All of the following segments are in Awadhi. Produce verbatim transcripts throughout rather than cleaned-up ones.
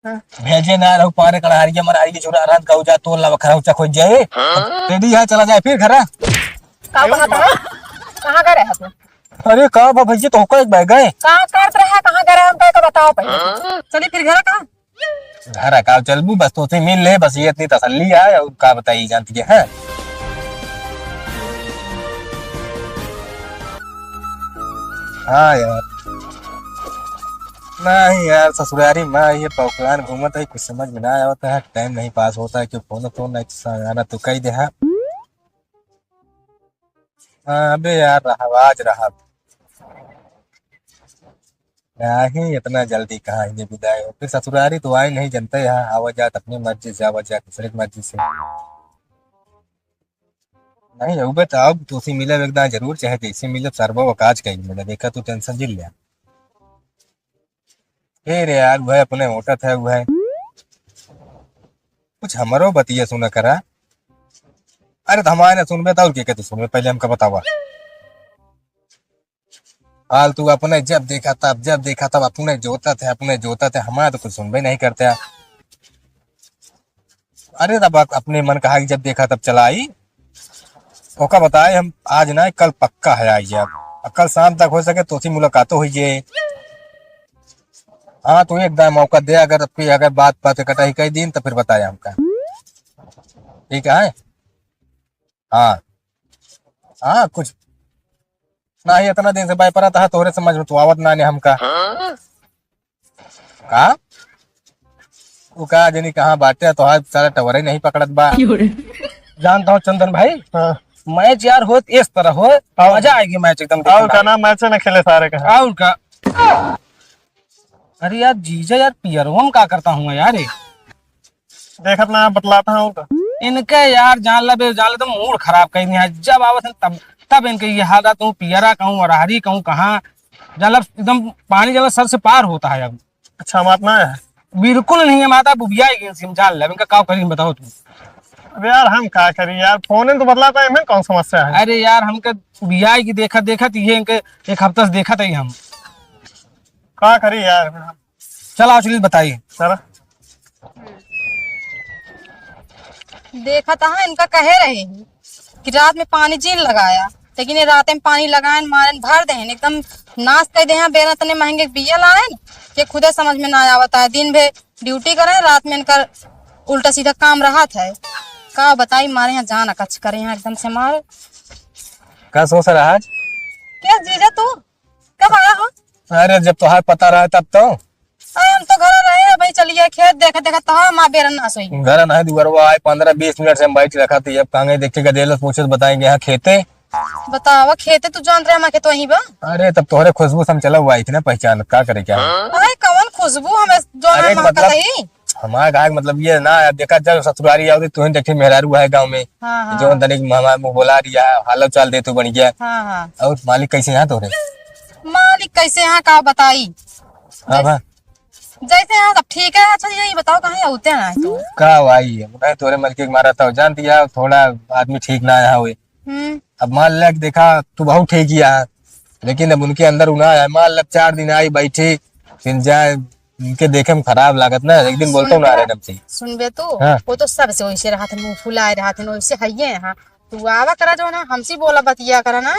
हाँ। भेजे ना रहू पारे कड़ारिया मरारी के चुरा रहत गऊ जा तोल लावा खरौचा खोज जाए। हाँ? रेडी है, चला जाए फिर घरा। का कहत है? कहाँ गए रहे तू? अरे का बा भैया, तोहका एक बैग है। का करत रहे, कहाँ गए रहे, हमका एक बताओ पहले। हाँ? चली फिर घर का? घर का चलबू, बस तोसे मिल ले, बस ये इतनी तसल्ली है, और का बताई जानती है, हैं? हाँ यार, नहीं यार, ससुरारी माँ ये पौकलान घूमत है, कुछ समझ में ना आवत है, टाइम नहीं पास होता है, क्यों फोन तो नहीं तो आना तो कही दे है। हाँ, अबे यार, रहा, आज रहा। नहीं, इतना जल्दी कहाँ ये विदाई हो? फिर ससुरारी तो आई नहीं, जनते यहाँ आवा जात अपनी मर्जी से, आवा जात दूसरे की मर्जी से। नहीं, अउबे तो अब तोसी मिलब एक दां जरूर, चाहे जैसे मिलब, सरबा वो काज कहीं मिले, देखा तू टेंशन जिन ले। फिर यार, वह अपने होटत है, वह कुछ हमरो बतिया सुना करा। अरे, तो हमारे ना सुनबे, तो और के, के तू सुनबे, पहले हमका बतावा। फालतू अपने जब देखा तब, जब देखा तब अपने जोतत है, अपने जोतत है, हमारे तो कुछ सुनबे नहीं करते हैं। अरे, तब अप-, अपने मन कहा कि जब देखा तब चला आई। ओका बताए हम आज ना, कल पक्का है आई जाब। और कल शाम तक हो सके तोसी मुलाकातो हुई जे। हाँ, तो एक दाए मौका दे, अगर कोई अगर बात बात कटाई कई दिन तो फिर बताए हमका। ठीक है? हाँ। हाँ, कुछ नहीं, इतना दिन से बाय परत है, तोहरे समझ में तो आवत ना ने हमका। का? वो का जनी कहाँ बाटे, तोहार साला टवरे नहीं पकड़त बा। क्यों रे? जानता हूँ चंदन भाई, हाँ। मैच यार होत इस तरह हो, और मजा आएगी मैच एकदम देखने और का में। ना मैच ना खेले सारे का। और का? अरे यार जीजा यार, पियरवा में का करता हूँ यार ये? देखत ना बतलाता हूँ तो। इनके यार जान ले बे, जान ले तो मूड खराब कर दिया है। जब आवत है तब, तब इनके ये हाल रहता हूँ, पियरा कहूँ, अरहरी कहूँ, कहाँ जान ले एकदम पानी जान ले सर से पार होता है अब। अच्छा, हमार ना है। बिल्कुल नहीं है माता, बुबिया ही गेंद से हम जान ले, इनका का करी हम बताओ तुम। अब यार हम का करी यार, फोन तो बतलाता है, इनमें कौन समस्या है? अरे यार हमके बुबिया की देखत देखत ये इनके एक हफ्ता से देखत है हम। का करी यार? चला, चलिए बताइए। चला। देखत हा, इनका कहे रहे हैं कि रात में पानी जिन लगाया, लेकिन ये रात में पानी लगाएन, मारेन, भर देहेन, एकदम नाश कर दे हैं। बेरा तने महंगे बिया लाएन, ये खुदे समझ में ना आवत है। दिन भे ड्यूटी करें, रात में इनका उल्टा सीधा काम रहत है। का बताई, मारे यहाँ जान अकच करे यहाँ एकदम से मारे। का सोच रहा आज? क्या जीजा तू? कब आया हो? अरे, जब तोहार पता रहा तब तो। अरे, हम तो घर रहे हैं भाई, चलिए खेत देखे देखे तो हम आ बेरन ना सोई। घर ना है, दुआरवा आए, पन्द्रह बीस मिनट से हम बैठ रखा थी। अब कहाँ गए, देखे गदेलस पूछे तो बताएंगे यहाँ खेते। बतावा, खेते तू जान रहे, हमारे खेत वहीं बा। अरे, तब तोहरे खुशबू से हम चला हुआ इतना पहचान, का करे क्या? अरे, कौन खुशबू हमें जो अरे, हम मतलब, कतई? हमार गाय के मतलब ये ना, देखा जब ससुरारी आओ तुहें देखे मेहरारू है गाँव में, हाँ, हाँ। जो तनिक हमार मुँह बोला रिया, हालत चाल दे तू बढ़िया। हाँ, हाँ। और मालिक कैसे हैं तोरे? मालिक कैसे हैं का बताई? हाँ, जैस-, हाँ। जैसे हैं सब ठीक है। अच्छा यही बताओ कहाँ होते हैं तू? का भाई, नहीं तोरे मलकिक मारा था, जानती है थोड़ा आदमी ठीक ना आया हुए। हम्म। अब मान ले कि देखा तू बहुत ठीक ही है, लेकिन अब उनके अंदर उना है। मान ले चार दिन आई बैठी, फिर जाए, इनके देखे में खराब लागत ना, एक दिन बोलते ना सुनबे, रहे हमसे। सुनबे तू, हाँ। वो तो सबसे वैसे रहत है, मुंह फुलाए रहत है, वैसे हइये हैं। तू आवा करा जो ना, हमसे बोला बतिया करा ना,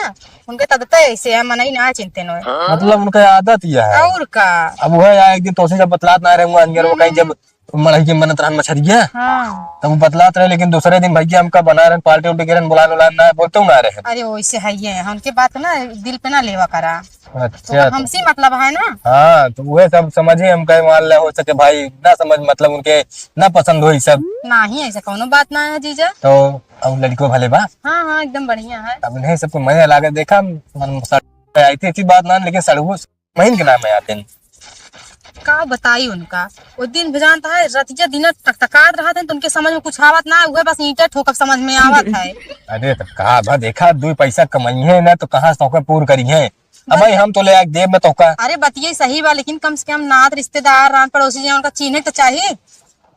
उनके तदते ऐसे है, मनई ना चिंते नो। मतलब उनका आदत यह है। और का? अब वह आया एक दिन तोसे जब बतलात ना रहे, वो अंजर वो कहीं हम्म। जब मड़ई के बनत रहन मछरिया। हाँ। तब वो बतलात रहे, लेकिन दूसरे दिन भैया हमका बना रहन, पार्टी उल्टी के रहन, बुलान उलान ना, बोलते हूँ ना रहे। अरे, वैसे है ये, उनके बात ना दिल पे ना लेवा करा। अच्छा, तो तो हमसे मतलब है ना। हाँ, तो वह सब समझे, हम कहे, मान ले, हो सके भाई, ना समझ, मतलब, उनके ना पसंद हो, ये सब। नहीं, ऐसा कोनो बात ना है, जीजा। तो अब लड़को भले बा। हाँ, हाँ, एकदम बढ़िया है। अब इन्हें सबको मजा लागे, देखा, मन सड़-, आई थी, ऐसी बात ना, लेकिन सड़ुओ महीन के नाम है आते हैं। का बताई उनका, वो दिन भी जानता है, रतिया दिन टकटकात रहत हैं, तो उनके समझ में कुछ आवत ना है, उहे बस ईंटे ठोकब समझ में आवत है। अरे, तो का भा देखा, दुई पैसा कमाई है ना, तो कहाँ से ओकर पूर करी है? अब बस भाई, हम तो ले आके देब में तो का। अरे, बतिये सही बा, लेकिन कम से कम नात रिश्तेदार, रान पड़ोसी जी, उनका चीन्हे तो चाहिए।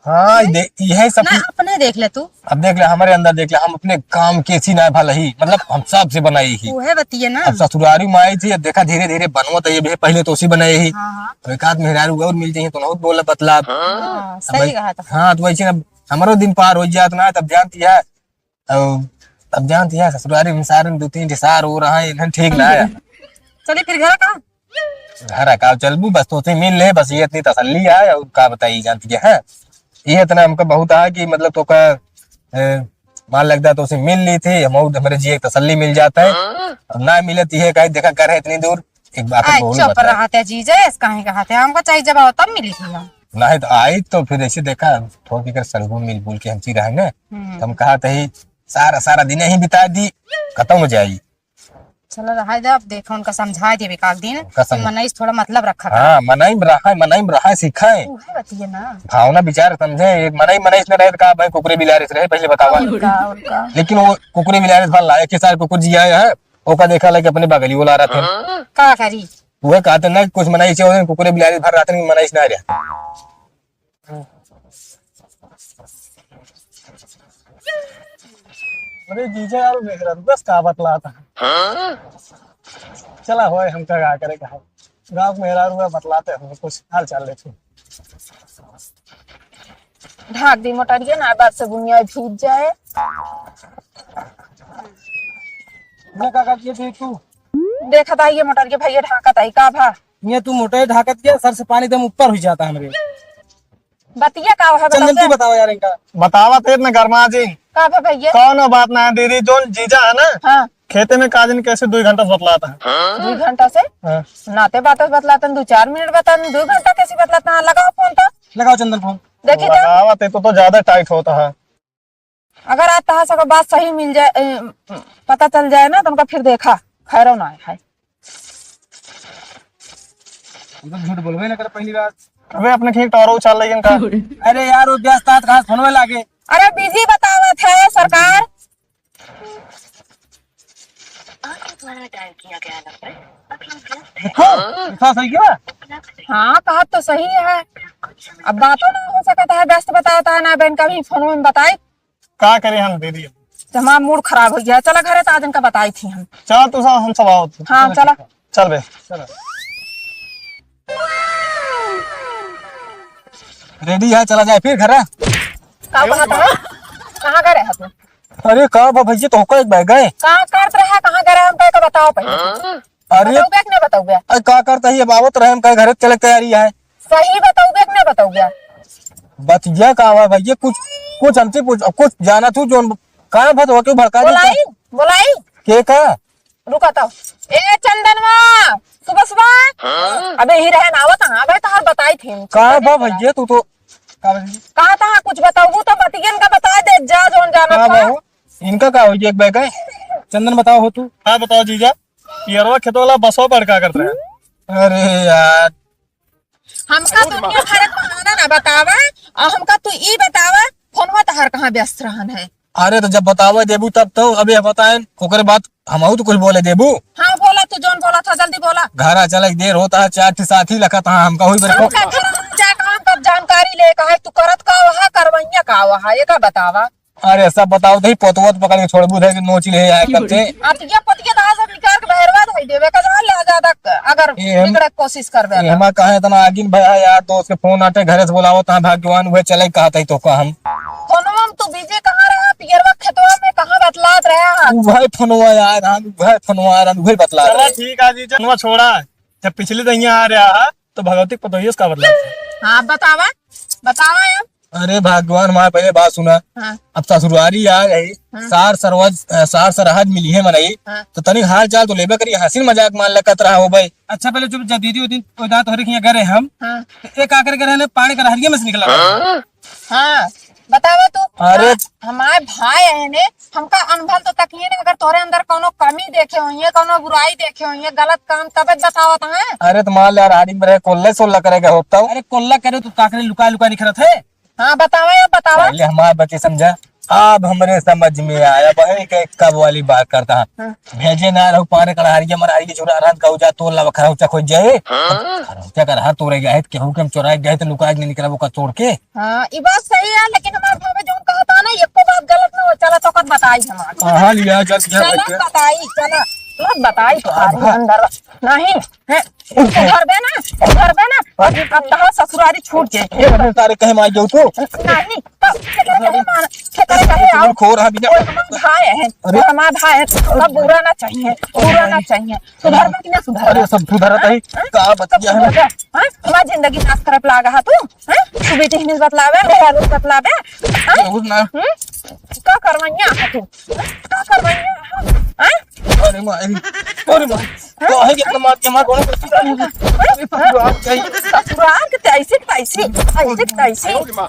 हाँ, दे-, यही सब ना, अपने देख ले तू। अब देख ले, हमरे अंदर देख ले, हम अपने काम के सी ना भल ही, मतलब, हम सबसे बनाई ही। उहे बतिये ना। अब ससुरारी में आई थी, अब देखा, धीरे धीरे बनवत है, ये भी पहले तो उसी बनाई ही। हाँ, हाँ। तो एक आध मेहरारू और मिल जाइए, तो बहुत बोला बतला। हाँ, अब सही भाई, कहा था। हाँ, तो वैसे अब हमरो दिन पार हो जात ना, तब जानती है, अब, अब जानती है, ससुरारी में सारे दो तीन ठे सार हो रहा है, इन्हें ठीक ना है। चलिए फिर घर का। घर का चलबू, बस तोसे मिल ले, बस ये इतनी तसल्ली है, और का बताई, जानती है, हैं? ये इतना हमका बहुत है कि मतलब तोका, ए, मान लगता तोसे मिल ली थी, हम और हमरे जिए एक तसल्ली मिल जाता है। अब ना मिले तो ये कहे, देखा घर है इतनी दूर, एक बात आई, बोल चुप बता। रहा था जीजा, ऐसे काहे कहा था? हमको चाहिए जब आओ तब मिली थी हम। नहीं तो आई तो फिर ऐसे देखा, थोड़ी कर सरगुन मिल बोल के हम ची रहे ना। हम्म। तो हम कहा था ही, सारा, सारा दिन यहीं बिता दी, खत्म हो जाई। चलो रहा दे, अब देखो उनका समझा देवे काल दिन उनका कि सम-, मनई से थोड़ा मतलब रखा करो। हाँ, मनई में रहा, मनई में रहा सिखाए। उहे बतिये ना। भावना विचार समझे, एक मनई, मनई से न रहे तो का भाई कुकुरे बिलारे से रहे, पहले बतावा। और का, और का। लेकिन वो कुकुरे बिलारे से भला, एक ही साल कुकुर जिया है, ओका देखा ले कि अपने बगली वो ला रहा था। का करी? वह कहते ना कि कुछ मनई से होते, कुकुरे बिलारे से भर रहा था, लेकिन मनई से ना रहा। अरे जीजा यार, मेहरारू बस का बतलाता है। चला होए, हमका का करे का है। गाँव के मेहरारू है, बतलाते हैं कुछ हाल चाल लेते हैं। ढाक दी मोटरिया ना, बाद से बुनिया भीज जाए। ये का करती है तू? देखत आई ये मोटरिया भैया ढाकत आई का भा? ये तू मोटर ढाकत के सर से पानी एकदम ऊपर हुई जाता हमरे। बतिया का है, चंदन, बताओ तू बे। बताओ यार इनका। बतावा तेरे ने गरमा जी। का भा भैया? कौनो बात ना है दीदी, जोन जीजा है ना, हाँ। खेते में का दिन कैसे दो घंटा से बतलाता है। दो घंटा से? हाँ। नाते बातों से बतलाता है, दो चार मिनट बता, दो घंटा कैसे बतलाता है? लगाओ फोन तो। लगाओ चंदन फोन। देखी तो। लगावा ते तो, तो ज्यादा टाइट होता है। अगर आज तहां से बात सही मिल जाए, ए, पता चल जाए ना, तो उनका फिर देखा, खैरो ना है। हम तो झूठ बोलबे ना करे पहली बार। अबे, अपने खेत टोरो उछाल लेकिन का? अरे यार, वो व्यस्त आत कहाँ से फोनवे लागे? अरे, बिजी बतावत है सरकार। आपके द्वारा डायल किया गया नंबर अभी व्यस्त है। देखो, ऐसा सही क्या? हाँ, कहा तो सही है। अब बातों ना हो सकत है, व्यस्त बतावत है ना, बहन का भी फोन में बताई। का करे हम दीदी? तो हमारा मूड खराब हो गया। चला घरे, तो आज इनका बताई थी हम। चला तू सा-, हम सब आओ। हाँ, चला। चल बे। चला। रेडी है, चला जाए फिर घरे। का बात है? कहाँ गए रहे तू? अरे का बा भैया, तोहका एक बैग है। का करत रहा, कहाँ गए रहे, हमका एक बताओ पहले। अरे। बताओगे कि ना बताओगे? अरे का करता ही, अब आवत रहे, हम कहे घरे चले के तैयारी है। सही बताओगे कि ना बताओगे? बतिया का हुआ भैया, कुछ, कुछ हमसे पूछ, कुछ जाना तू जोन, का भत हो क्यों भड़का देता? बोलाई, बोलाई। के का? रुका तो। ए चंदनवा, सुबह सुबह। हाँ? अबे ही रहे ना आवत, हाँ भाई, तहार बताई थी। का बा भैया, तू तो, का भैया? कहा था कुछ बताऊबू तो बतियन का बता दे, जा जोन जाना का था। बा हो? इनका का हो, एक बैग है? चंदन बताओ हो तू। हाँ बताओ जीजा, पियरवा खेतवा वाला बसवा पर का करत रहे? अरे यार। हमका दुनिया भर के बहाना ना बतावा, और हमका तू ई बतावा, फोनवा तहार कहाँ व्यस्त रहन है? अरे तो जब बतावे देबू तब तो, अबे बताएन, ओकरे बाद हमहू तो कुछ बोले देबू। हाँ बोला, तू जोन बोला था जल्दी बोला। घर आ चले, देर होता है, चार ठे साथी लखत हाँ हमका हुई बरको। हमका घर आ जा, कहाँ कब जानकारी ले, कहा तू करत का वहा, करवैया का वहा, ये का बतावा? अरे सब बताओ, दही पोतवत पकड़ के छोड़बू, धर के नोच ले आए करते। अतिया पतिया दाल सब निकाल के बहरवा धई देवे, कजवा ले ज्यादा अगर ए, हम, बिगड़े के कोशिश करबे ए, तो। हमा कहे इतना आगिन भया यार, दोस्त के फोन आटे, घरे से बोलावत है, भाग्यवान उहे चले कहत है तो का हम। फोनवा में तू बिजी कहाँ रहा? पियरवा खेतवा में कहाँ बतलात रहा? उहे फोनवा यार, हम उहे फोनवा यार, उहे बतलात चला रहे। ठीक है जी, जनवा छोड़ा, जब पिछली दहिया आ रहा है, तो भगवती के पतोहियो से का बतलात है? हाँ, बतावा, बतावा यार। अरे भगवान, हमारे पहले बात सुना। हाँ। अब ससुरारी आ गई, हाँ। सार सरवज, अ, सार सरहज मिली है मनई, हाँ। तो तनी हाल चाल तो लेबे करी, हंसी मजाक मान लगत रहा हो भाई। अच्छा, पहले चुप जा दीदी, वो दिन, वो दांत हो रही गए हम, हाँ। तो एक आकर के रहने पानी का रहरिया में से निकला। हाँ। हाँ, बतावा तू। अरे। हाँ, हमारे भाई है ने, हमका अनभल तो तकिए ने, अगर तोरे अंदर कोनो कमी देखे होइए, कोनो बुराई देखे होइए, गलत काम, तबे बतावत हैं। अरे तो मान ले यार, आदमी रहे, कोल्ले सोल्ला करेगा होता हूँ। अरे कोल्ला करे तो का करे, लुका लुका निखरत है। हाँ, बतावा या बतावा। पहले हमार बतिया समझा। अब हमरे समझ में आया, बहन के कब वाली बात करता है। हाँ। भेजे ना रहू पाने कड़हारिया मरारिया चुरा रहत कहू जा तोर लावा खरौचा खोज जाए। हाँ। खरौचा कर हाथ तोरे गए केहू के हम चोराए गए तो लुका के निकला वो का तोड़ के। हाँ, ई बात सही है, लेकिन हमार भावे जौन कहता ना, एको बात गलत ना हो। चला तो कत बताई हमार। कहाँ लिया जब क्या चला बच्चे? बताई, चला। चला बताई तो आज हाँ। अंदर। नहीं, हैं? सुधरबे ना, सुधरबे ना। अब तहार ससुरारी छूट जाए। ये अपने तारे कहे मार जाऊ तू। नहीं, तो केकरे कहे मार, केकरे कहे आओ। खो रहा बिना। वो हमार भाई है, अरे। वो हमार भाई है, तो बुरा ना चाहिए, बुरा ना चाहिए। सुधरबे कि ना सुधरबे? अरे सब सुधरत है, हाँ? का बतिया है? सुधरबे? हाँ? हमार जिंदगी नाश करब लागा है तू, हाँ? तू बेटी हिनिस बतलावे, मेरा रूप बतलावे, हाँ? बहुत ना। हम्म? का करवैया है तू? हाँ? का करवैया है? हाँ? अरे माई, अरे माई, हाँ? काहे के इतना मार के मार, कौन सी चीज़ है? हाँ? अरे ससुराल चाहिए। ससुराल के तैसी, तैसी, तैसी, तैसी, हाँ?